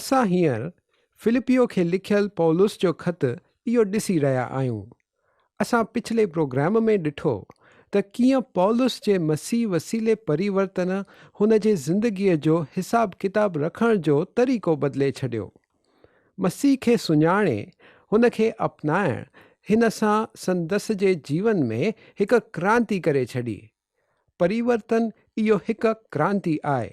اسان هينئر فلپيو کي لکيل پولس جو خط اهو ڏسي رهيا آهيون. اسان پڇلي پروگرام ۾ ڏٺو ته ڪيئن پولس جي مسيح وسيلي پريورتن هن جي زندگيء جو حساب ڪتاب رکڻ جو طريقو بدلي ڇڏيو. مسيح کي سڃاڻي هن کي اپنائڻ هن سان سندس جي جيون ۾ هڪ ڪرانتي ڪري ڇڏي. پريورتن اهو هڪ ڪرانتي آهي.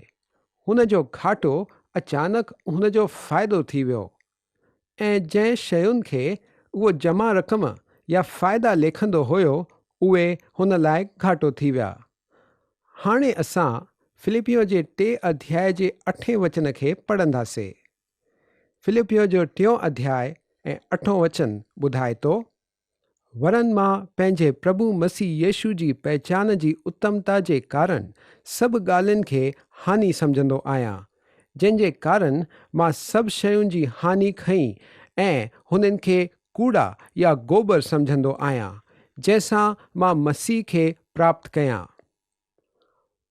هن جو گهاٽو اچانڪ هن جو فائدو ٿي ويو ۽ جنهن شين کي اهو جمع رقم يا فائدا ليکندو هيو اهي هن لاء گهاٽو ٿي ويا. هاڻي اسان فلپيون جي ٽي اڌياء جي اٺين وچن کي پڙهنداسي. فلپيون جو ٽيون اڌياء ۽ اٺون وچن ٻڌائي ٿو. ورن مان پنهنجي پرڀو مسيح يسوع جي پهچان جي اتمتا جي ڪارڻ سڀ ڳالهين کي هاني سمجهندو آهيان، جنهن جي ڪارڻ مان سڀ شين جي هاني کنئي ۽ هنن کي ڪوڙا يا گوبر سمجهندو آهيان، جنهن سان مان مسيح کي پراپت ڪيان.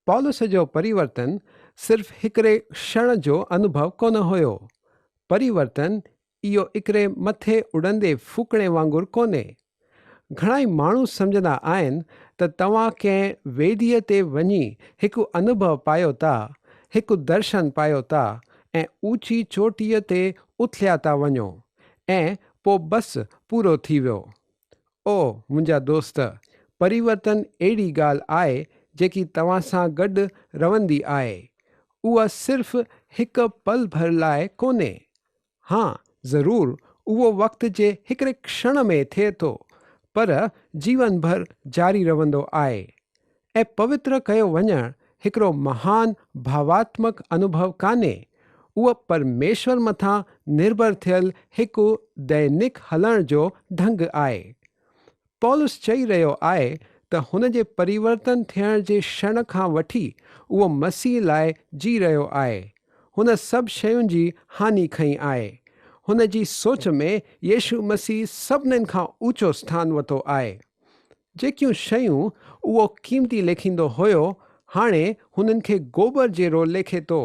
پولس جو پريورتن صرف هڪڙي ڪشڻ جو انوڀو ڪونه هيو. پريورتن اهو اڪري مٿي اڏندي ڦوڪڻي وانگر ڪونهي. گهڻائي ماڻهو سمجهندا آهن ته توهان ڪنهن ويديء تي وڃي هڪ انوڀو پايو ٿا، هڪ درشن پايو ٿا ۽ اوچي چوٽيء تي اٿليا ٿا وڃو ۽ پوء بس پورو ٿي ويو. او منهنجا دوست! پريورتن اهڙي ڳالهه آهي جيڪي توهان سان گڏ رهندي آهي. اها صرف هڪ پل ڀر لاء ڪونهي. ها ضرور اهو وقت جي هڪڙي ڪشڻ ۾ ٿئي ٿو پر جيون ڀر جاري رهندو آهي. ۽ پوتر ڪيو وڃڻ هڪڙو مهان ڀاواتمڪ انوڀو ڪانهي، اهو پرميشور مٿان نرڀر ٿيل هڪ دئنڪ هلڻ جو ڍنگ آهي. پولس چئي رهيو آهي ته هن جي پريورتن ٿيڻ جي ڪشڻ کان وٺي اهو مسيح لاء جي رهيو آهي. هن سڀ شين جي هاني کنئي آهي. هن جي سوچ ۾ يسوع مسيح سڀنين کان اوچو اسٿان وتو آهي. جيڪيون شيون اهو قيمتي ليکيندو هيو، هاڻي هنن کي گوبر جهڙو ليکي ٿو.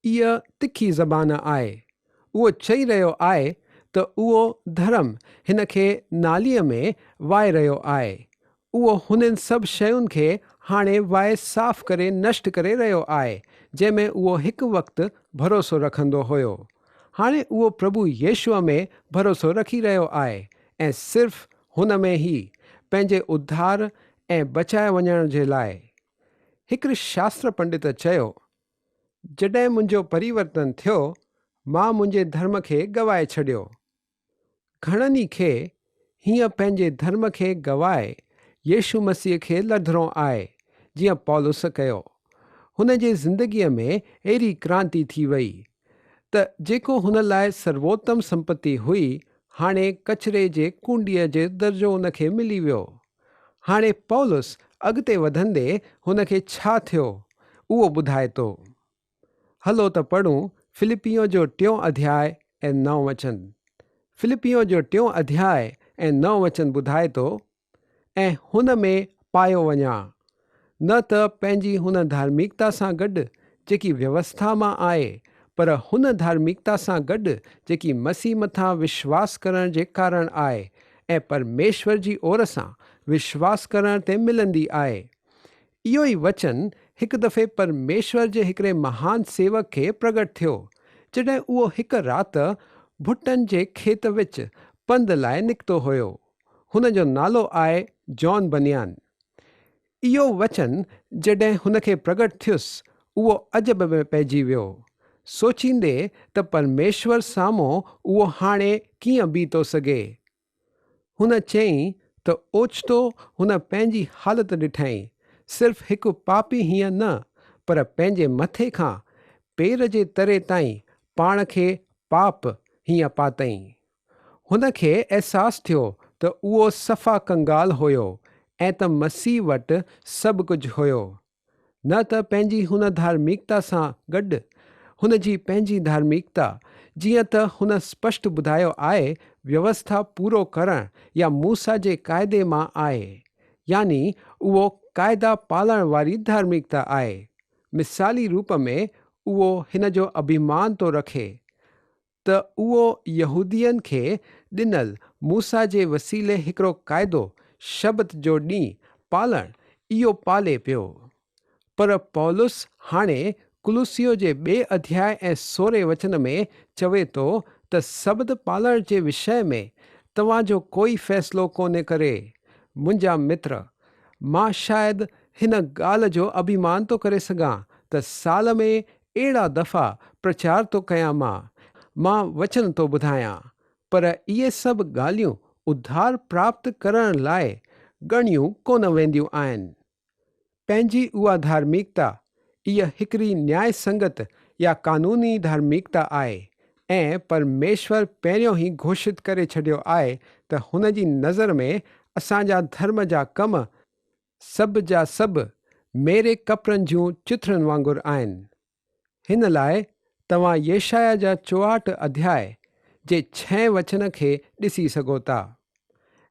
اها تکي زبان آهي. اهو چئي رهيو آهي ته اهو ڌرم هن کي ناليء ۾ وهائي رهيو آهي. اهو هنن سڀ شين کي هاڻي وهائي صاف ڪري نشٽ ڪري رهيو آهي، جنهن ۾ اهو هڪ وقت ڀروسو رکندو هيو. هاڻي اهو پرڀو يسوع ۾ ڀروسو رکي رهيو آهي ۽ صرف هن ۾ ئي پنهنجي اڌار ۽ بچائي وڃڻ جي لاء. هڪڙي شاستر پنڊت چيو، جڏهن منهنجو پريورتن ٿيو، مان منهنجي ڌرم کي گوائي ڇڏيو. گهڻن ئي کي هيئن پنهنجي ڌرم کي گوائي يسوع مسيح کي لڌڻو آهي، جيئن پولس ڪيو. هن جي زندگيء ۾ اهڙي ڪرانتي ٿي وئي، ته جيڪو هن لاء سرووتم سمپتي هئي، هاڻي ڪچري جي ڪونڊيء جي درجو ان کي ملي ويو. هاڻي پولس اڳتي وڌندي هن کي ڇا ٿيو، اهو ٻڌائي ٿو. هلو ته پڙهون فلپيون جو ٽيون اڌياء ۽ نئون وچن. فلپيون جو ٽيون اڌياء ۽ نئون وچن ٻڌائي ٿو، ۽ هن ۾ پايو وڃان، نه ته پنهنجي هن ڌارمڪتا سان گڏ جيڪي ويوسٿا مان آهي، پر هن ڌارمڪتا سان گڏ جيڪي مسيح مٿان وشواس ڪرڻ جي ڪارڻ آهي، ۽ پرميشور جي اور سان وشواس ڪرڻ تي ملندي آهي. اهو ئي وچن هڪ دفعي پرميشور جي هڪڙي مهان سيوڪ کي پرگٽ ٿيو، جڏهن اهو هڪ رات ڀٽن جي کيت وچ پنڌ لاء نڪتو هيو. هن جو نالو آهي جان بنيان. اهو وچن جڏهن هن کي پرگٽ ٿيس، اهو عجب ۾ پئجي ويو، سوچيندي ته پرميشور سامهون اهو هاڻي ڪيئن بيهي ٿو سگهي. هن چيائين ته اوچتو هن پنهنجي حالت ڏٺائين، صرف هڪ پاپي هيئن نه، پر پنهنجي مٿي کان پير جي تري تائين پاڻ کي پاپ هيئن پاتائين. هن کي احساس ٿيو ته اهو صفا ڪنگال هيو ۽ ته مسيح وٽ سڀ ڪجهه هيو. نه ته پنهنجي هن ڌارمڪتا سان گڏ هن جي پنهنجي ڌارمڪتا، جيئن ته هن اسپشٽ ٻڌايو آهي، ويوسٿا پورو ڪرڻ يا موسيٰ جي قاعدي مان آهي. يعني اهو قاعدا پالڻ واري ڌارمڪتا آهي. مثالي روپ ۾ اهو هن جو اڀيمان ٿو رکي. ته اهو يهودين کي ڏنل موسيٰ جي وسيلي هڪڙو قاعدو، شبت جو ڏينهن پالڻ، اهو پالي پيو. پر پولس هاڻي ڪلسيو جي ٻئي اڌياء ۽ سورهين وچن ۾ چوي ٿو ته سبت پالڻ جي وشيه ۾ توهان جو ڪوئي فيصلو ڪونه ڪري. منهنجا متر، مان شايد هن ڳالهه جو اڀيمان ٿو ڪري سگهان ته سال ۾ اهڙا دفعا پرچار ٿو ڪيان مان، مان وچن ٿو ٻڌايان، پر اهي سڀ ڳالهيون اڌار پراپت ڪرڻ لاء ڳڻيون ڪونه وينديون آهن. پنهنجي اها ڌارمڪتا، اها هڪڙي نياء سنگت يا قانوني ڌارمڪتا آهي ۽ پرميشور پهريون ئي گهوشت ڪري ڇڏيو آهي ته هن جي نظر ۾ اسان جا ڌرم جا ڪم سڀ جا سڀ ميري ڪپڙن جون چٿرن وانگر آهن. هن لاء توهان يشعيا جا 64 اڌياء جي ڇهين وچن کي ڏسي سگهو ٿا.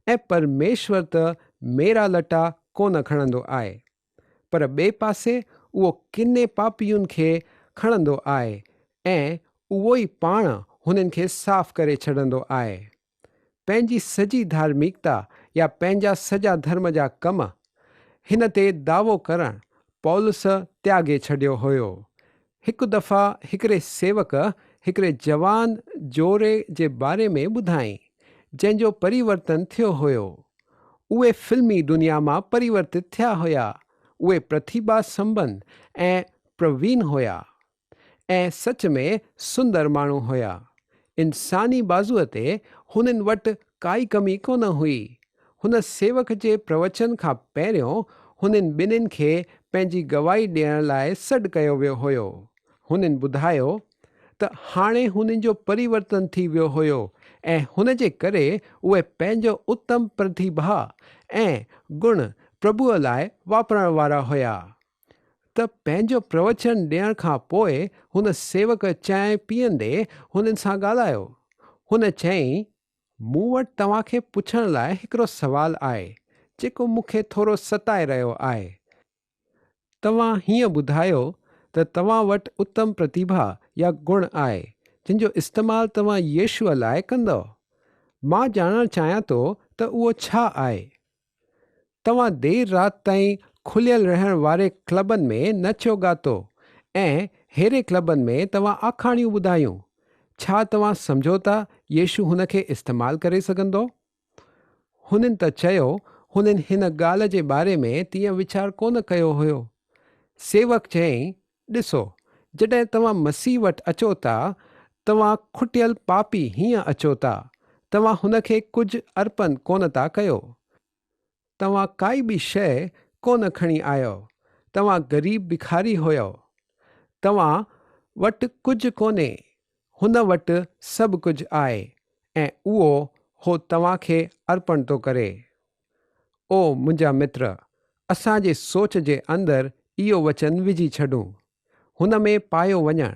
۽ پرميشور ته ميرا لٽا ڪونه کڻندو آهي، پر ٻئي پاسي اهو ڪني پاپين کي کڻندو آهي ۽ اهو ئي پاڻ هنن کي صاف ڪري ڇڏندو آهي. پنهنجي سڄي ڌارمڪتا يا پنهنجا سڄا ڌرم جا ڪم، هن تي دعوو ڪرڻ پولس تياڳي ڇڏيو هيو. هڪ دفعا هڪڙي سيوڪ هڪڙي جوان جوڙي جي باري ۾ ٻڌائين، جنهن جو پريورتن ٿيو هيو. اهي فلمي دنيا مان پريورتت ٿيا هيا. اهي پرتيڀا سمپن ۽ پروين هيا. ۽ سچ ۾ سندر ماڻهو هيا. انساني بازوء تي هنن وٽ ڪائي ڪمي ڪونه هئي. هن سيوڪ جي پروچن کان پهريون هنن ٻنهين کي پنهنجي گواهي ڏيڻ لاء سڏ ڪيو ويو هيو. هنن ٻڌايو ته هاڻي هنن جو پريورتن ٿي ويو هيو ۽ هن جي ڪري اهي پنهنجو اتم پرتيڀا ۽ گڻ پرڀوء لاء واپرڻ وارا هيا. ته پنهنجو پروچن ڏيڻ کان پوء هن سيوڪ چانهه پيئندي هنن سان ڳالهايو. هن چيائين، مون وٽ توهان کي پڇڻ لاء هڪڙو سوال آهي، جيڪو مون کي ٿورو ستائي رهيو آهي. توهان هيئن ٻڌايو ته توهان وٽ اتم پرتيڀا يا گڻ آهي، جنهن جو استعمال توهان يسوع لاء ڪندؤ. مان ڄاڻڻ چاهيان ٿو ته اهو ڇا آهي؟ توهان دير رات تائين کليل رهڻ واري ڪلبن ۾ نچيو ڳاتو ۽ ههڙي ڪلبن ۾ توهان آکاڻيون ٻڌايون. ڇا توهان سمجهو ٿا يسوع هن کي استعمال ڪري سگهندو؟ هنن ته چيو، هنن هن ڳالهه جي باري ۾ تيئن ويچار ڪونه ڪيو هيو. سيوڪ چيائين، ڏسو، جڏهن توهان مسيح وٽ اچو ٿا، توهان کٽيل پاپي هيئن اچو ٿا، توهان هن کي ڪجهه ارپن ڪونه ٿا ڪيو. توهان ڪائي به شيء ڪونه کڻي آيؤ، توهان غريب بکاري هيؤ. توهان وٽ ڪجهه ڪونهي، هن وٽ سڀ ڪجهه آهي ۽ اهو هو توهان کي ارپڻ ٿو ڪري. او منهنجا متر، اسان جي سوچ جي اندر اهو وچن وجهي ڇڏون. هن ۾ پايو وڃڻ،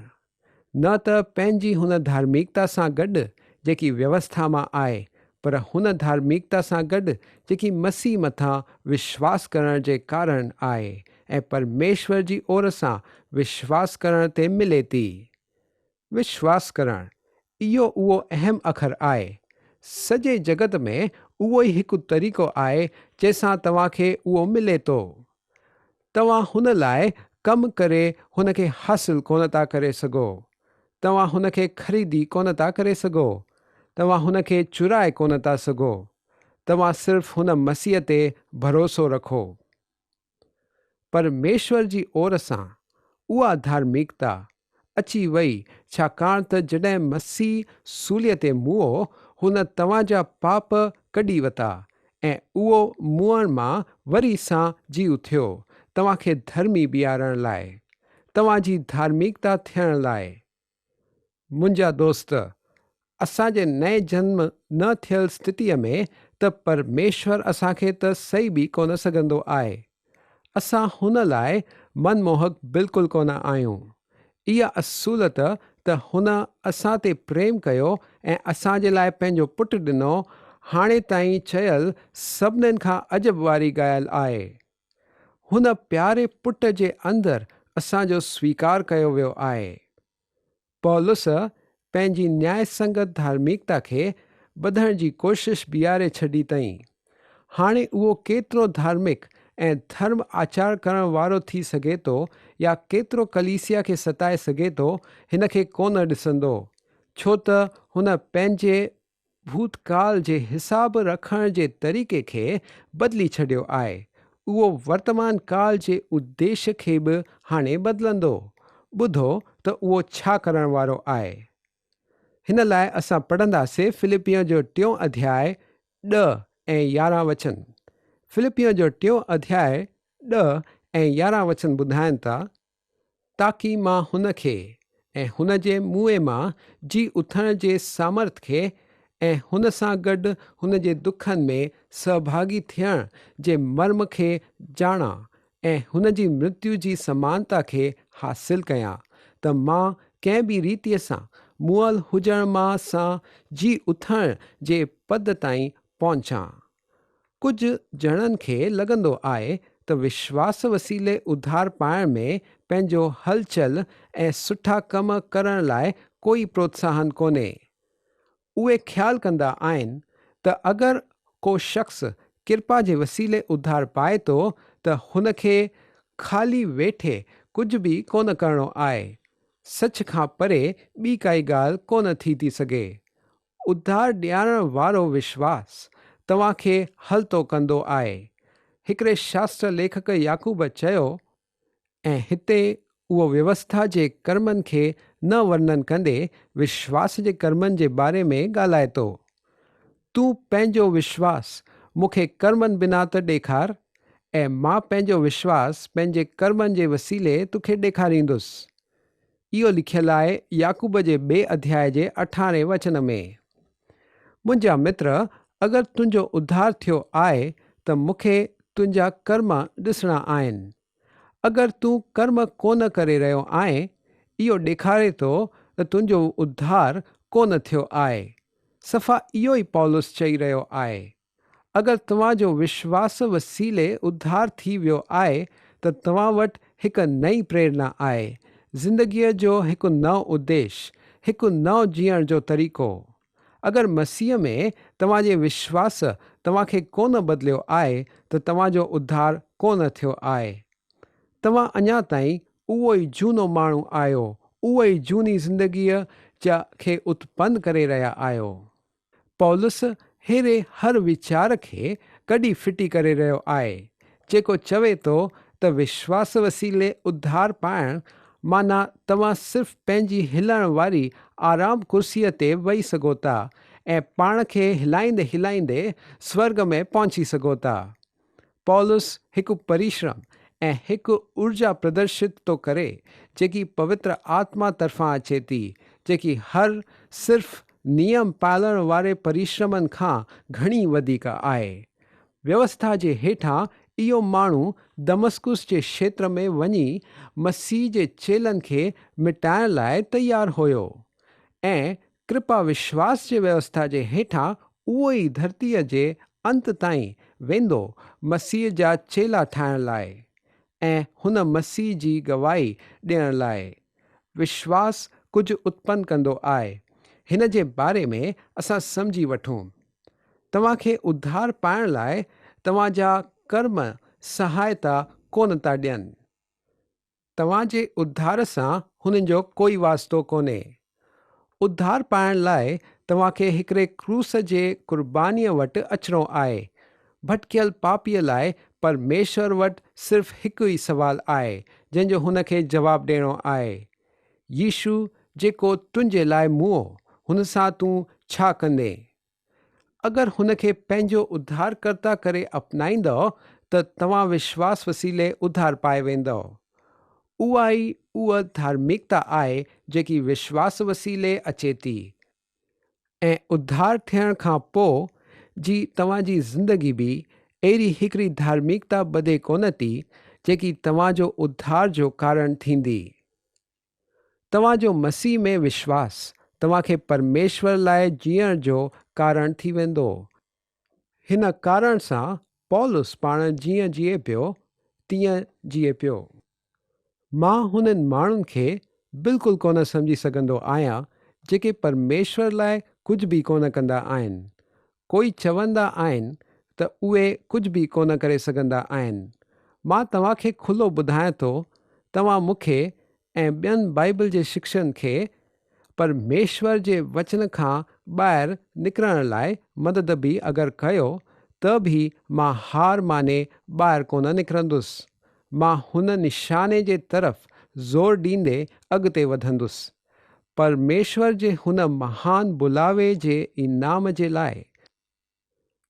نه ته پنهنجي هن ڌارمڪتا سان گڏ جيڪي ويوسٿا مان آهي، پر هن ڌارمڪتا سان گڏ جيڪي مسيح مٿان وشواس ڪرڻ جي ڪارڻ آهي ۽ پرميشور جي اور سان وشواس ڪرڻ تي ملي ٿي. وشواس ڪرڻ، اهو اهو اهم اکر آهي. سڄي جڳت ۾ اهو ئي هڪ طريقو آهي جنهن سان توهان کي اهو ملي ٿو. توهان هن لاء ڪم ڪري هن کي حاصل ڪونه ٿا ڪري سگهو. توهان هن کي خريدي ڪونه ٿا ڪري سگهو. توهان هن کي چورائي ڪونه ٿا سگهو. توهان صرف هن مسيح تي ڀروسو رکو. پرميشور جي اور سان اها ڌارمڪتا اچي وئي، ڇاڪاڻ ته جڏهن مسيح سوليء تي موئو، هن توهان جا پاپ ڪڍي وتا، ۽ اهو موئڻ مان وري سان جي اٿيو، توهان کي ڌرمي بيهارڻ لاء، توهان جي ڌارمڪتا ٿيڻ لاء. منهنجا دوست، اسان جي نئين جنم نه ٿيل استٿيء ۾ ته پرميشور اسان کي ته سهي به ڪونه سگهندو آهي. اسان هن لاء من موهڪ بلڪل ڪونه آهيون. اها اصولت ته هن اسان تي پريم ڪيو ۽ اسان جي لاء پنهنجو پٽ ڏنو، هاڻي تائين چيل سڀنين کان عجب واري ڳالهه آهي. هن پياري پٽ جي اندر اسان جو سويڪار ڪيو ويو آهي. پولس پنهنجي نياء سنگت ڌارمڪتا کي ٻڌڻ جي ڪوشش بيهاري ڇڏي تئين. هاڻي اهو ڪيترو ڌارمڪ ۽ ڌرم آچار ڪرڻ وارو ٿي سگهي ٿو يا ڪيترو ڪليسيا کي ستائي سگهي ٿو، هن کي ڪونه ڏسندو، ڇو ته هن پنهنجي ڀوتڪال جي حساب رکڻ جي طريقي کي بدلي ڇڏيو آهي. اهو ورتمان ڪال جي اديش کي به هاڻي بدلندو. ٻڌو ته اهو ڇا ڪرڻ وارو آهي. هن لاء اسان پڙهنداسين فلپين جو ٽيون اڌياء ڏهه ۽ 11 وچن. فلپين جو ٽيون اڌياء 10 ۽ 11 وچن ٻڌائن ٿا، تاڪي مان هن کي ۽ هن جي موئي مان جي اٿڻ جي سامرٿ کي ۽ هن سان گڏ هن جي دکن ۾ سهڀاڳي ٿيڻ جي مرم کي ڄاڻان ۽ هن جي مرتيو جي سمانتا کي حاصل ڪيان ته مان ڪنهن به ريتيء سان مئل هجڻ مان سان جي اٿڻ جي پد تائين پهچان. ڪجهه ڄڻن کي لڳندو آهي ته وشواس وسيلي اڌار پائڻ ۾ پنهنجو هلچل ۽ سٺا ڪم ڪرڻ لاء ڪوئي پروتساهن ڪونهي. اهي خيال ڪندا آهن ته اگر ڪو شخص ڪرپا جي وسيلي اڌار پائي ٿو ته هن کي خالي ويٺي ڪجهه به ڪونه ڪرڻو آهي. سچ کان پري ٻي ڪائي ڳالهه ڪونه ٿي ٿي سگهي. اڌار ڏيارڻ وارو وشواس توهان کي هلتو ڪندو آهي. هڪڙي شاستر ليکڪ يعقوب چيو ۽ هتي اهو ويوسٿا جي ڪرمن کي نه ورنن ڪندي وشواس جي ڪرمن جي باري ۾ ڳالهائي ٿو. تون پنهنجو وشواس مون کي ڪرمن بنا ته ڏيکار ۽ مان پنهنجو وشواس پنهنجي ڪرمن جي وسيلي توکي ڏيکاريندس. اهو لکيل آهي يعقوب جي ٻئي اڌياء جي اٺارهين وچن ۾. منهنجا متر، اگر تنهنجو اڌار ٿيو آهي ته مون کي تنهنجا ڪرم ڏسڻا آهن. اگر تون ڪرم ڪونه ڪري رهيو آهين، اهو ڏيکاري ٿو ته تنهنجو اڌار ڪونه ٿيو آهي. صفا اهو ئي پولس چئي رهيو آهي. اگر توهان جو وشواس وسيلي اڌار ٿي ويو آهي ته توهان وٽ هڪ نئين پريرنا آهي، زندگيء جو هڪ نئون اديش، هڪ نئون جيئڻ جو طريقو. اگر مسيح ۾ توهان جي وشواس توهان کي ڪونه بدليو آهي ته توهان جو اڌار ڪونه ٿيو آهي. توهان اڃا تائين اهو ئي جهونو ماڻهو آهيو، اهو ئي جهوني زندگيء جا کي اتپن ڪري رهيا آهيو. پولس ههڙي هر ويچار کي ڪڍي ڦٽي ڪري رهيو آهي، جيڪو چوي ٿو ته وشواس وسيلي اڌار پائڻ معنيٰ توهان صرف پنهنجي هلڻ واري آرام ڪرسيء تي ويهي سگهو ٿا ۽ پاڻ کي هلائيندي هلائيندي سورڳ ۾ پهچي سگهو ٿا. پولس هڪ پريشرم ۽ هڪ اورجا پردرشت ٿو ڪري جيڪي پوتر آتما طرفان اچي ٿي، جيڪي هر صرف نيم پالڻ واري پريشرمن کان گهڻي وڌيڪ آهي. ويوسٿا جي هيٺان اهو ماڻهو دمسڪس جي کيتر ۾ وڃي مسيح جي چيلن کي مٽائڻ لاء تيار هيو ۽ ڪرپا وشواس جي ويوسٿا جي هيٺان اهو ئي ڌرتيء جي انت تائين ويندو مسيح جا چيلا ٺاهڻ لاء ۽ هن مسيح جي گواهي ڏيڻ لاء. وشواس ڪجهه اتپن ڪندو آهي. هن جي باري ۾ اسان سمجهي وٺون. توهان کي اڌار پائڻ لاء توهان جا ڪرم سهائتا ڪونه ٿا ڏين. توهان جي اڌار سان هنن جو ڪوئي واسطو ڪونهي. اڌار پائڻ لاء توهان کي هڪڙي ڪروس جي قربانيء وٽ اچڻو آهي. ڀٽڪيل پاپيء لاء پرميشور وٽ صرف هڪ ئي سوال آهي، جنهن جو هن کي جواب ڏيڻو آهي. يسوع جيڪو تنهنجي لاء مئو، هن سان تون ڇا ڪندين؟ اگر هن کي پنهنجو اڌارڪرتا ڪري اپنائيندؤ ته توهان وشواس وسيلي اڌار پائي ويندؤ. اها ئي اها ڌارمڪتا آهي جيڪي وشواس وسيلي اچي ٿي ۽ اڌار ٿيڻ کان پوء جي توهان جي زندگي به اهڙي هڪڙي ڌارمڪتا ٻڌي ڪونه ٿي جيڪي توهان جو اڌار جو ڪارڻ ٿيندي. توهان جو مسيح ۾ وشواس توهان کي پرميشور لاء جيئڻ جو ڪارڻ ٿي ويندو. هن ڪارڻ سان پولس پاڻ جيئن جيئي پيو، تيئن جيئي پيو. مان هنن ماڻهن کي بلڪل ڪونه سمجهي سگهندو آهيان، جيڪي پرميشور لاء ڪجهه به ڪونه ڪندا آهن. ڪوئي چوندا آهن ته اهي ڪجهه به ڪونه ڪري سگهندا آهن. مان توهان کي کلو ٻڌايان ٿو، توهان مون کي ۽ ٻين بائيبل جي شڪشن کي پرميشور جي وچن کان ٻاهر نڪرڻ لاء مدد به اگر ڪيو ته به مان هار ماني ٻاهر ڪونه نڪرندس. مان هن نشاني جي طرف زور ڏيندي اڳتي وڌندس. پرميشور جي هن مهان بلاوي جي انعام جي لاء.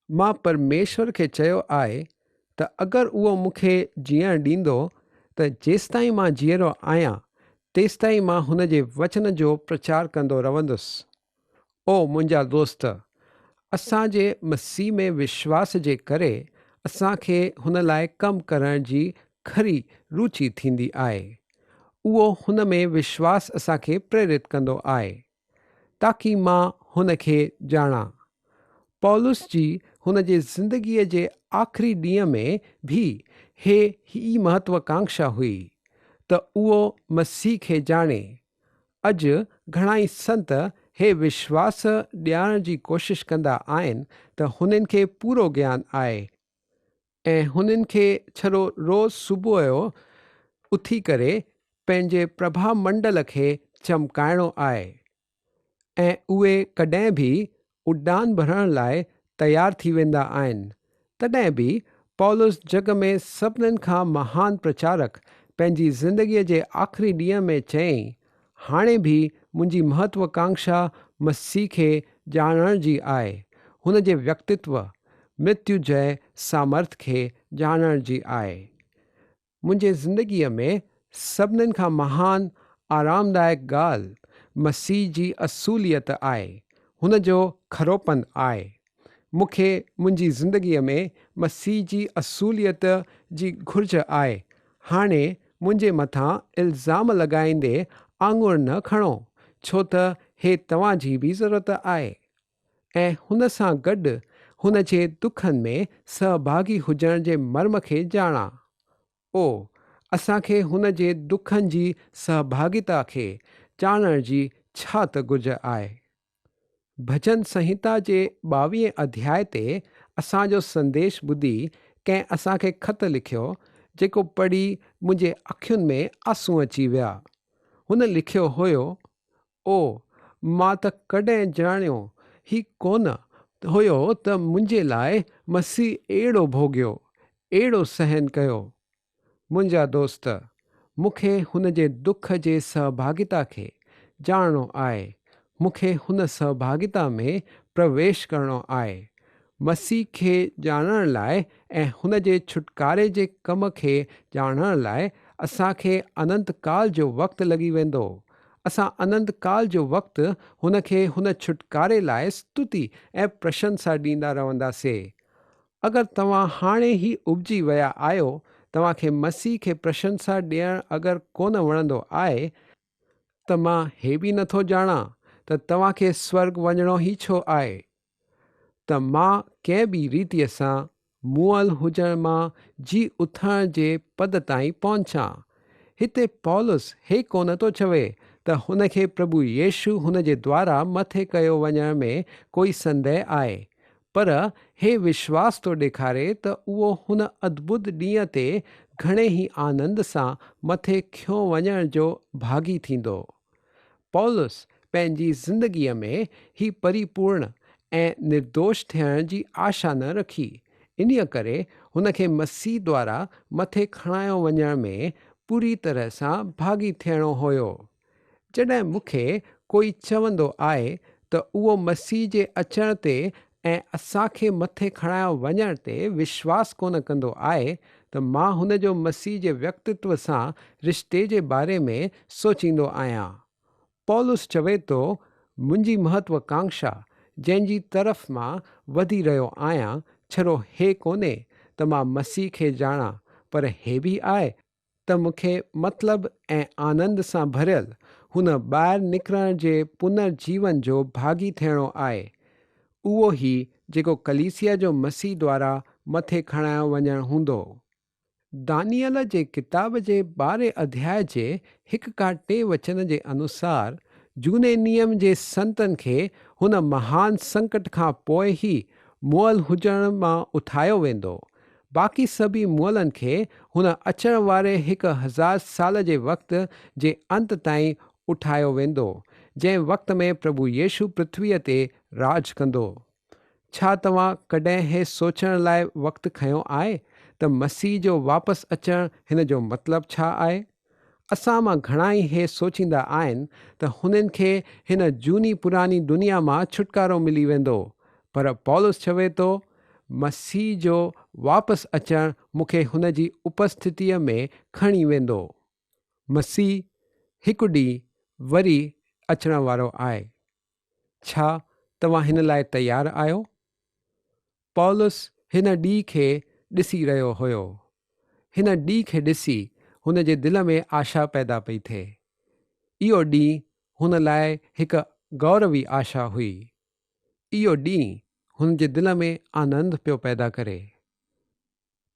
مان پرميشور کي چيو آهي ته اگر اهو مون کي جيئڻ ڏيندو ته جيستائين مان جيئرو آهيان تيستائين مان هن جي وچن جو پرچار ڪندو رهندس. او منهنجا دوست! اسان جي مسيح ۾ وشواس جي ڪري اسان کي هن لاء ڪم ڪرڻ جي کري روچي ٿيندي آهي. اهو هن ۾ وشواس اسان کي پريرت ڪندو آهي، تاڪي مان هن کي ڄاڻان. پولس جي هن جي زندگيء جي آخري ڏينهن ۾ به هي ئي مهتوڪانڪشا هئي، ته اهو مسيح کي ڄاڻي. اڄ گهڻائي سنت هي وشواس ڏيارڻ جي ڪوشش ڪندا آهن ته هنن کي پورو گيان آهي، ۽ هنن کي ڇڙو روز صبح جو اٿي ڪري پنهنجي پرڀا منڊل کي چمڪائڻو آهي ۽ اهي ڪڏهن به اڏان ڀرڻ لاء تيار ٿي ويندا آهن، تڏهن به پولس جڳ ۾ سڀنن کان مهان پرچارڪ پنهنجي زندگيء جي آخري ڏينهن ۾ چيائين، هاڻي به منهنجي مهتوڪانڪشا مسيح کي ڄاڻڻ جي آهي، هن جي ويڪتتو، مرتيو جي سامرٿ کي ڄاڻڻ جي آهي. منهنجي زندگيء ۾ سڀنين کان مهان آرامدائڪ ڳالهه مسيح جي اصوليت آهي، هن جو کروپن آهي. مون کي منهنجي زندگيء ۾ مسيح جي اصوليت جي گهرج آهي. هاڻي منهنجي مٿان الزام لڳائيندي آڱر نه کڻو، ڇو ته هي توهان جي به ضرورت آهي ۽ هن سان گڏ هن جي دکن ۾ سهڀاڳي هجڻ جي مرم کي ڄاڻان. او، اسان کي هن جي دکن جي سهڀاڳيتا کي ڄاڻڻ جي ڇا ته گهرج آهي! ڀڄن سنهتا جي ٻاويهين اڌياء تي اسان جو سنديش ٻڌي ڪنهن اسان کي خط لکيو، جيڪو پڙهي منهنجي اکين ۾ آسون اچي ويا. هن لکيو هيو، او، مان ته ڪڏهن ڄاڻيو ئي ڪونه هيو ته منهنجي لاء مسيح اهڙو ڀوڳيو، اهڙو سهن ڪيو. منهنجا دوست، مون کي هن جي دک جي سهڀاڳيتا کي ڄاڻڻو آهي، مون کي هن سهڀاڳيتا ۾ پرويش ڪرڻو آهي. مسيح کي ڄاڻڻ لاء ۽ هن جي ڇوٽڪاري جي ڪم کي ڄاڻڻ لاء اسان کي اننت ڪال جو وقت لڳي ويندو. اسان اننت ڪال جو وقت هن کي هن ڇوٽڪاري لاء ستتي ۽ پرشنسا ڏيندا رهنداسي. اگر توهان هاڻي ئي اٻجي ويا آهيو، توهان کي مسيح کي پرشنسا ڏيڻ اگر ڪونه وڻندو آهي، ته مان هي به نٿو ڄاڻان ته توهان کي سورڳ وڃڻو ئي ڇو آهي، ته مان ڪنهن به ريتيء سان مئل هجڻ مان جي اٿڻ جي پد تائين پهچان. هتي پولس هي ڪونه ٿو چوي ته هن کي پرڀو يسوع هن جي دوارا مٿي ڪيو وڃڻ ۾ ڪوئي سنديهه آهي، پر هي وشواس ٿو ڏيکاري ته اهو هن ادڀت ڏينهن تي گهڻي ئي آنند سان مٿي کنيو وڃڻ جو ڀاڳي ٿيندو. پولس پنهنجي زندگيء ۾ هي پريپورڻ ۽ نردوش ٿيڻ جي آشا نه رکي، انهيء ڪري هن کي مسيح دوارا مٿي کڻايو وڃڻ ۾ پوري طرح سان ڀاڳي ٿيڻو هيو. جڏهن مون کي ڪوئي چوندو آهي ته اهو مسيح جي اچڻ تي ۽ اسان کي مٿي کڻايو وڃڻ تي وشواس ڪونه ڪندو آهي ته مان هن جو مسيح جي ويڪتتو سان رشتي جي باري ۾ سوچيندو آهيان. پولس چوي ٿو، منهنجي مهتوڪانڪشا جنهن جي طرف مان وڌي رهيو آهيان ڇڙو هي ڪونهي ته مان مسيح کي ڄاڻان پر هي به آهي ته مون کي مطلب ۽ آنند سان ڀريل هن ٻاهر نڪرڻ جي پنر جيون جو ڀاڳي ٿيڻو آهي، اهو هي جيڪو ڪليسيا جو مسيح دوارا مٿي کڻايو وڃڻ هوندو. دانيئل جي ڪتاب جي ٻارهين اڌياء جي هڪ کان ٽي وچن جي انوسار، جهوني نيم جي سنتن کي هن مهان سنڪٽ کان پوء ئي مئل هجڻ مان اٿايو ويندو. باقي سڀئي مئلن کي هن اچڻ واري 1000 سال جي وقت جي انت تائين اٺايو ويندو، جنهن وقت ۾ پرڀو يسوع پرٿويء تي راڄ ڪندو. ڇا توهان ڪڏهن هي سوچڻ لاء وقت کنيو آهي ته مسيح جو واپس اچڻ هن جو مطلب ڇا آهي؟ اسان مان گهڻا ئي هي سوچيندا آهن ته هنن کي هن جهوني پراڻي دنيا مان ڇوٽڪارو ملي ويندو، پر پولس چوي ٿو، مسيح جو واپس اچڻ مون کي هن جي اپسٿتيء ۾ کڻي ويندو. مسيح هڪ ڏينهن وري اچڻ وارو آهي. ڇا توهان هن لاء تيار آهيو؟ پولس هن ڏينهن کي ڏسي رهيو هيو. هن ڏينهن کي ڏسي هن جي دل ۾ آشا پيدا پئي ٿئي. اهو ڏينهن هن لاء هڪ گوروي آشا هئي. اهو ڏينهن هن جي دل ۾ آنند پيو پيدا ڪري.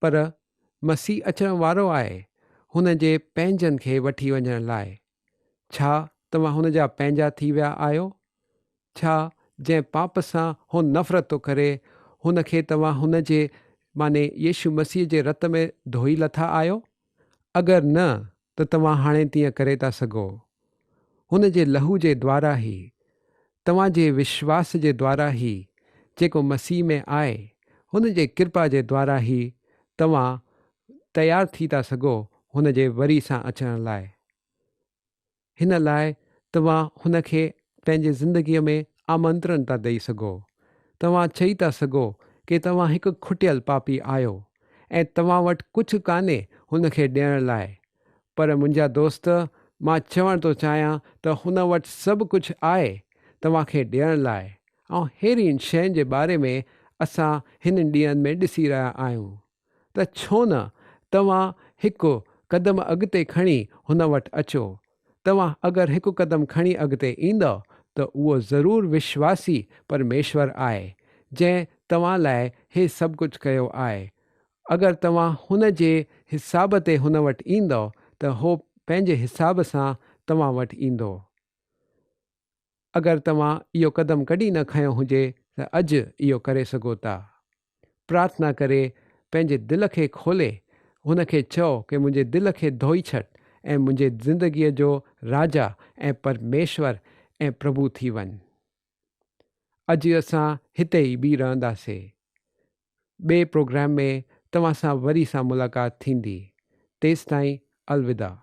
پر مسيح اچڻ وارو آهي هن جي پنهنجن کي وٺي وڃڻ لاء. ڇا توهان هن جا پنهنجا ٿي ويا آهيو؟ ڇا جنهن پاپ سان هو نفرت ٿو ڪري، هن کي توهان هن جي معني يسوع مسيح جي رت ۾ ڌوئي لٿا آهيو؟ اگر نه ته توهان هاڻي تيئن ڪري ٿا سگهو. هن جي لهو جي دوارا ئي، توهان جي وشواس جي دوارا ئي، جيڪو مسيح ۾ آهي، هن جي ڪرپا جي دوارا ئي توهان تيار ٿي ٿا سگهو هن جي وري سان اچڻ لاء. هن لاء توهان هن کي پنهنجي زندگيء ۾ آمنترڻ ٿا ڏئي سگهو. توهان چئي ٿا سگهو ڪي توهان هڪ کٽيل پاپي آهيو ۽ توهان وٽ ڪجهه ڪانهي هن کي ڏيڻ لاء. پر منهنجا دوست مان چوڻ ٿو چاهيان ته هن وٽ سڀ ڪجهه آهي توهان کي ڏيڻ لاء ۽ ههڙين شين جي باري ۾ اسان هنن ڏينهن ۾ ڏسي رهيا آهيون. ته ڇو نه توهان هڪ قدم اڳتي کڻي هن وٽ اچو. توهان اگر هڪ قدم کڻي اڳتي ايندؤ ته اهو ضرور وشواسي پرميشور آهي، جنهن توهان لاء هي سڀ ڪجهه ڪيو آهي. اگر توهان هن جي حساب تي هن وٽ ايندؤ ته هو پنهنجي حساب سان توهان وٽ ايندو. اگر توهان اهو قدم ڪڏهن نه کنيو هجي ته اڄ اهو ڪري سگهو ٿا. پرارٿنا ڪري پنهنجي دل کي کولي هن کي چئو ڪي منهنجي دل کي ڌوئي ڇڏ ۽ منهنجي زندگيء جو راجا ۽ پرميشور ۽ پرڀو ٿي وڃ. اڄ اسان هتي ئي بيهي رهنداسي. ٻئي پروگرام ۾ توهان سان وري سان ملاقات ٿيندي. تيستائين الوداع.